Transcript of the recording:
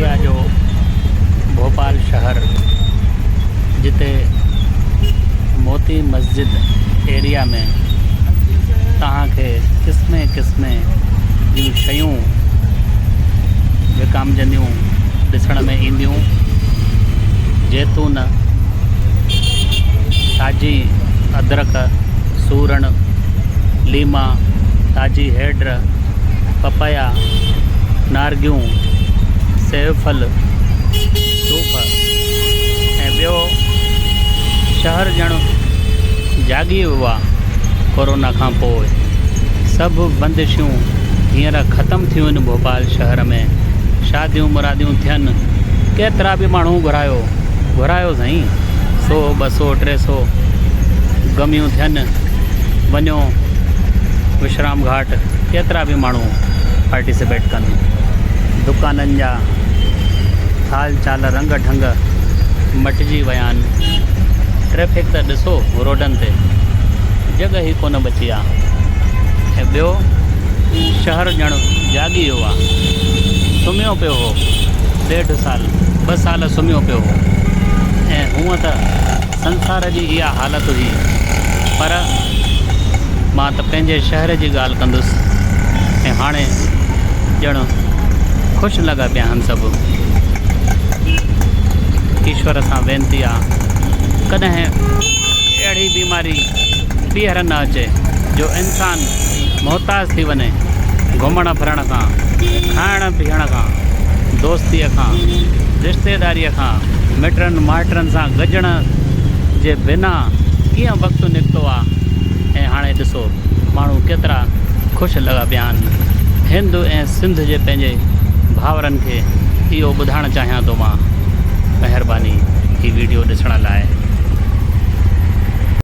India جو ڀوپال شهر جتي موتي مسجد ايريا ۾ توهان کي قسمين قسمين جون شيون وڪامجنديون ڏسڻ ۾ اينديون. زيتون، تازي ادرڪ، سورڻ، ليما، تازي هيڊ، پپايا، نارگيون، سيوڦل، صوف ۽ ٻيو شهر ڄڻ جاڳي ويو آ ڪورونا کان پوء سڀ بندشون هينئر ختم ٿيون آهن ڀوپال شهر ۾ شاديون مراديون ٿين ڪيترا به ماڻهو گهرايو گهرايو سائين سو ٻه سو ٽي سو غميون ٿين وڃو وشرام گهاٽ ڪيترا به ماڻهو پارٽيسپيٽ ڪن دڪانن جا حال چال رنگ ڍنگ مٽجي ويا آهن ٽريفڪ ته ڏسو روڊن تي جڳهه ئي ڪونه بچي آ ۽ ٻيو شهر ڄڻ جاڳي ويو آ سمهيو پيو هو ڏيڍ سال ٻه سال سمهيو پيو هو ۽ هونء ته سنسار جي اها حالت هئي پر مان ته پنهنجي شهر جي ڳالهه ڪندس ۽ هاڻي ڄڻ خوش لڳا پيا آهن سڀ. ايشور سان وينتي آ ڪڏهن اهڙي بيماري ٻيهر نه اچي جو انسان محتاج ٿي وڃي گهمڻ ڦرڻ کان، کائڻ پيئڻ کان، دوستيء کان، رشتيداريء کان، مٽن مائٽن سان گڏجڻ جي بنا ڪيئن وقت نڪتو آ ۽ هاڻي ڏسو ماڻهو ڪيترا خوش لڳا پيا آهن. هند ۽ سنڌ جي پنهنجي ڀائرن کي اهو ٻڌائڻ چاهيان ٿو مان. مهرباني هي ويڊيو ڏسڻ لاء.